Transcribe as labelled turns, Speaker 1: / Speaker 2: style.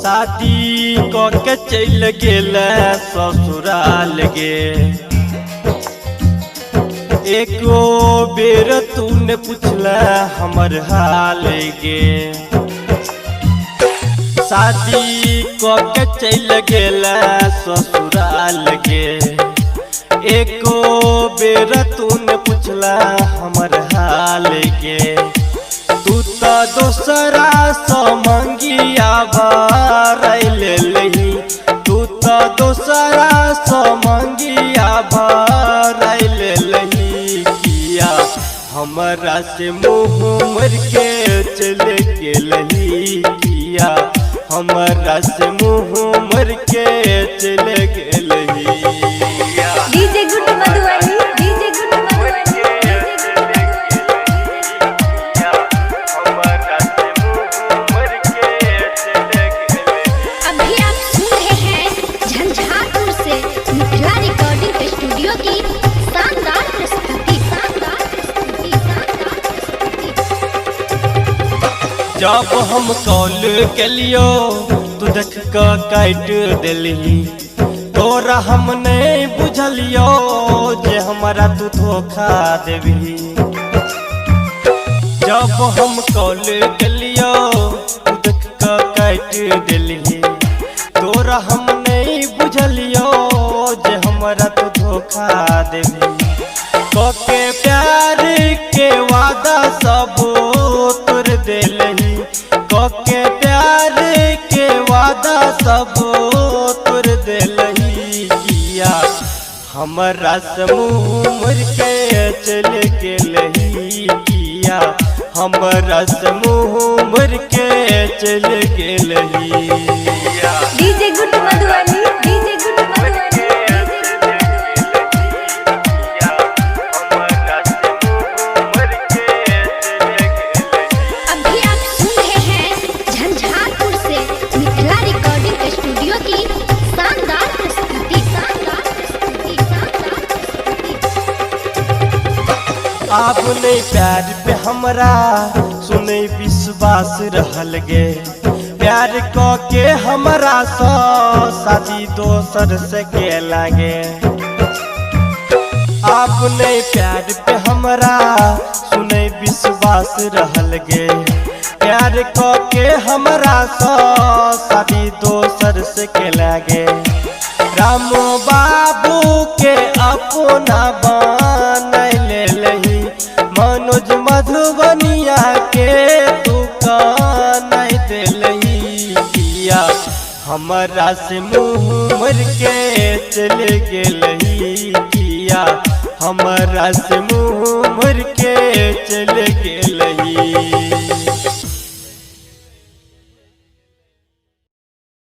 Speaker 1: शादी क के चल गेल ससुराल गे, एको बेर तू ने पूछल हमर हाल गे। शादी क के चल गेल ससुराल गे, एको बेर तू ने पूछल हमर हाल गे। तू तो दोसरा स मंगिया भरल लही, तू तो दोसरा स मंगिया भरल लही। किया हमरा से मुँह मोड़ के चल गेलही, किया हमरा से मुँह मोड़ के चल गेलही।
Speaker 2: DJ good Madhubani, DJ good Madhubani, DJ good Madhubani. अभी आप सुन रहे हैं झंझारपुर से मिथिला रिकॉर्डिंग स्टूडियो की शानदार प्रस्तुति, शानदार प्रस्तुति, शानदार प्रस्तुति।
Speaker 1: जब हम कॉल केलियो तू देख क काट देलही, तोरा हम नहीं बुझलियो जे हमरा तू धोखा देबही। जब हम कॉल केलियो तू देख क काट देलही, तोरा हम नहीं बुझलियो जे हमरा तू धोखा देबही। कके प्यार के वादा सब तोड़ देलही, कके प्यार के वादा सब तोड़ देलही। किया हमरा से मुँह मोड़ के चल गेलही, किया हमरा से मुँह मोड़ के चल गेलही।
Speaker 2: DJ good Madhubani, DJ good Madhubani, DJ good Madhubani. अभी आप सुन रहे हैं झंझारपुर से मिथिला रिकॉर्डिंग स्टूडियो की शानदार प्रस्तुति, शानदार प्रस्तुति, शानदार प्रस्तुति।
Speaker 1: आप नहीं प्यार पे हमरा सुने विश्वास रहल गे, प्यार क के हमरा स शादी दोसर से के लागे। आप नहीं प्यार पे हमरा सुने विश्वास रहल गे, प्यार क के हमरा स शादी दोसर से के लागे। राम बाबू के अपना बन लेलही, मनोज मधुबनिया के तू कान देलही। किया हमरा से मुँह मोड़ के चल गेलही, किया हमरा से मुँह मोड़ के चल गेलही।